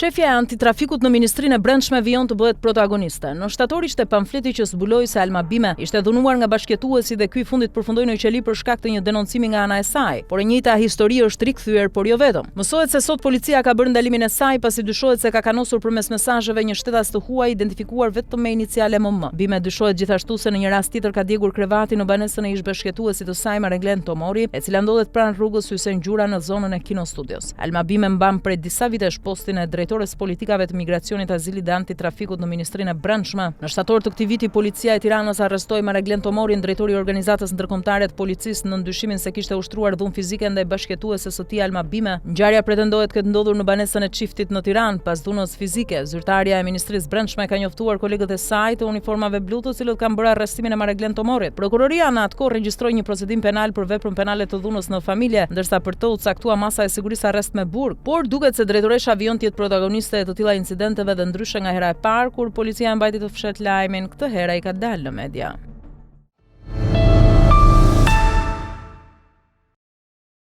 Shefja e antitrafikut në Ministrinë e Brendshme vijon të bëhet protagoniste. Në shtator ishte pamfleti që zbuloi se Alma Bime ishte dhunuar nga bashkëjetuesi dhe ky i fundit përfundoi në qeli për shkak të një denoncimi nga ana e saj. Por e njëjta histori është rikthyer, por jo vetëm. Mësohet se sot policia ka bërë ndalimin e saj pasi dyshohet se ka kanosur përmes mesazheve një shtetas të huaj identifikuar vetëm me iniciale MM. Bime dyshohet gjithashtu se në një rast tjetër ka djegur krevatin në banesën e ish-bashkëjetuesit të saj Mareglen Tomori, e cila ndodhet pranë rrugës Hysen Gjura në zonën e Kinostudios. Alma Bime mban prej disa vitesh postin e drejtores së politikave të migracionit, azilit dhe antitrafikut në Ministrinë e Brendshme. Në shtator të këtij viti, policia e Tiranës arrestoi Mareglen Tomorin, drejtor i Organizatës Ndërkombëtare të Policisë, nën dyshimin se kishte ushtruar dhunë fizike ndaj bashkëjetueses së tij Alma Bime. Ngjarja pretendohet të ketë ndodhur në banesën e çiftit në Tiranë, pas dhunës fizike. Zyrtarja e Ministrisë së Brendshme ka njoftuar kolegët e saj të uniformave blu, të cilët kanë bërë arrestimin e Mareglen Tomorit. Prokuroria në atë kohë regjistroi një procedim penal për veprën penale të dhunës në familje, ndërsa për të u caktua masa e sigurisë arrest me burg. Por duket se drejtoresha vijon të jetë protagoniste e të tilla incidenteve dhe ndryshe nga hera e parë kur policia e mbajti të fshehtë lajmin, këtë herë ai ka dalë në media.